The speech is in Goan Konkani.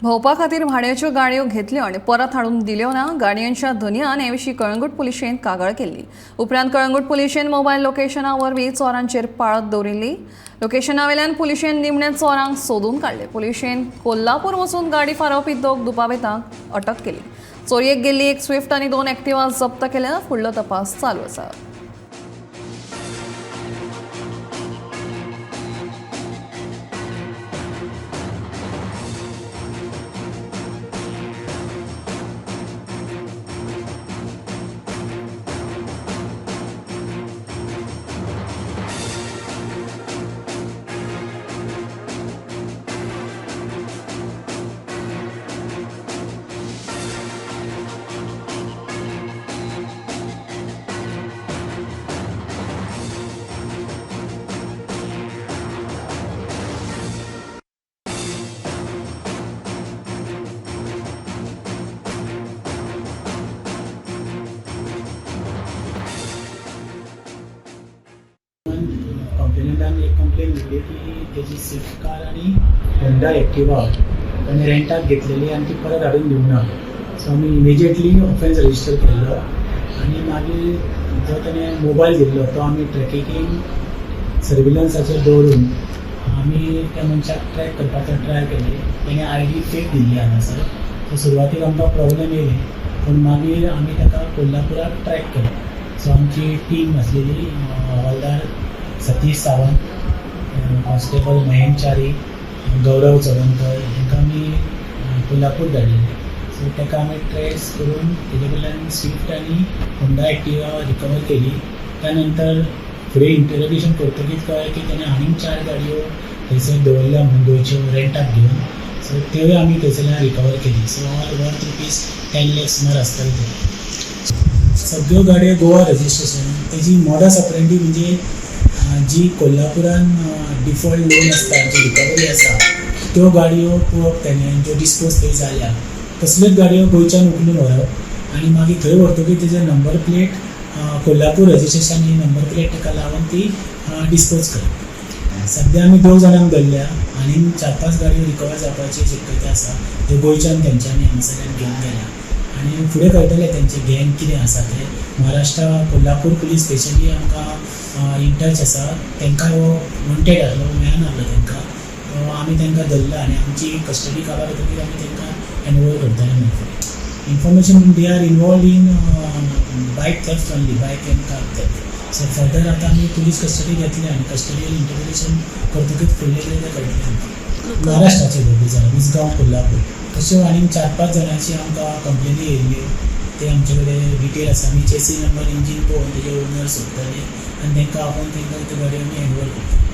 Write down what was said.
भोंवपा खातीर भाड्याच्यो गाडयो घेतल्यो आनी परत हाडून दिल्यो ना. गाडयांच्या धनयान हे विशीं कळंगूट पुलिशेन कागाळ केल्ली. उपरांत कळंगूट पुलिशेन मोबायल लोकेशना वरवीं चोरांचेर पाळत दवरिल्ली. लोकेशना वेल्यान पुलिशेन निमण्या चोरांक सोदून काडले. पुलिशेन कोल्हापूर वचून गाडी फारोवपी दोग दुबावितांक अटक केली. चोरयेक गेल्ली एक स्विफ्ट आनी 2 एक्टिवा जप्त केल्या. फुडलो तपास चालू आसा. कंप्लेनंटान एक कंप्लेन दिल्ली की तेजी स्विफ्ट कार आनी होंडा एक्टिवा ताणें रेंटाक घेतलेली आनी ती परत हाडून दिवंक ना. सो आमी इमिजिएटली ऑफेन्स रजिस्टर केल्लो आनी मागीर जो ताणें मोबायल दिल्लो तो आमी ट्रॅकिंग सर्विलन्साचेर दवरून आमी त्या मनशाक ट्रॅक करपाचो ट्राय केली. तेणें I D fake दिल्ली हांगासर. सो सुरवातीक आमकां प्रॉब्लेम येयले, पूण मागीर आमी ताका कोल्हापुराक ट्रॅक केलो. सो आमची टीम आसलेली हवालदार सतीश सावंत, कॉन्स्टेबल महेंद्र च्यारी, गौरव चवनकर हांकां आमी कोल्हापूर धाडलेले. सो ताका आमी ट्रेस करून तेजे कडल्यान स्विफ्ट आनी होंडा एक्टिवा रिकवर केली. त्या नंतर फुडें इंटरोगेशन करतकीच कळ्ळें की तेणें आनीक 4 गाडयो थंयसर दवरल्या म्हणून गोंयच्यो रेंटाक घेवन. सो त्योय आमी थंयसरल्यान रिकवर केली. So all worth ₹10 lakhs सुमार आसतले ते. सगळ्यो गाडयो गोवा रजिस्ट्रेशन. तेजी मॉडस ऑपरेंडी म्हणजे जी कोल्हापुरान डिफॉल्ट लोन आसता, जी रिकवरी आसा, त्यो गाडयो पळोवप तेणें ज्यो डिस्पोज थंय जाल्या तसल्योच गाडयो गोंयच्यान उखलून व्हरप आनी मागीर थंय व्हरतकीर तेजे नंबर प्लेट कोल्हापूर रजिस्ट्रेशन ही नंबर प्लेट ताका लावन ती डिस्पोज करप. सद्या आमी 2 जाणांक धरल्या आनी 4-5 गाडयो रिकवर जावपाची शक्यता आसा, त्यो गोंयच्यान तेंच्यांनी हांगासरल्यान घेवन गेल्या आनी फुडें कळटलें तेंचें गँग कितें आसा तें. महाराष्ट्रा कोल्हापूर पुलीस स्पेशली आमकां इन टच आसा. तांकां हो वॉन्टेड आसलो, मेळना आसलो तांकां. आमी तांकां धरला आनी आमची कस्टडी काबार जातकीर आमी तांकां हँड ओवर करतले मागीर. Information, they are involved in bike theft only, bike and car theft. So further आतां आमी पुलीस कस्टडी घेतली आनी कस्टडियल इंटरोगेशन करतकीच फुडलें कितें तें कळटलें आमकां. महाराष्ट्राचे दोगूय जाणां, उसगांव, कोल्हापूर. तश्यो आनीक 4-5 जाणांची आमकां कंप्लेनी येयल्ल्यो, ते आमचे कडेन डिटेल आसा. आमी चेसी नंबर, इंजीन पळोवन तेजे ओनर सोदतले आनी तांकां आपोवन तांकां त्यो गाडयो आमी हँड ओवर करतले.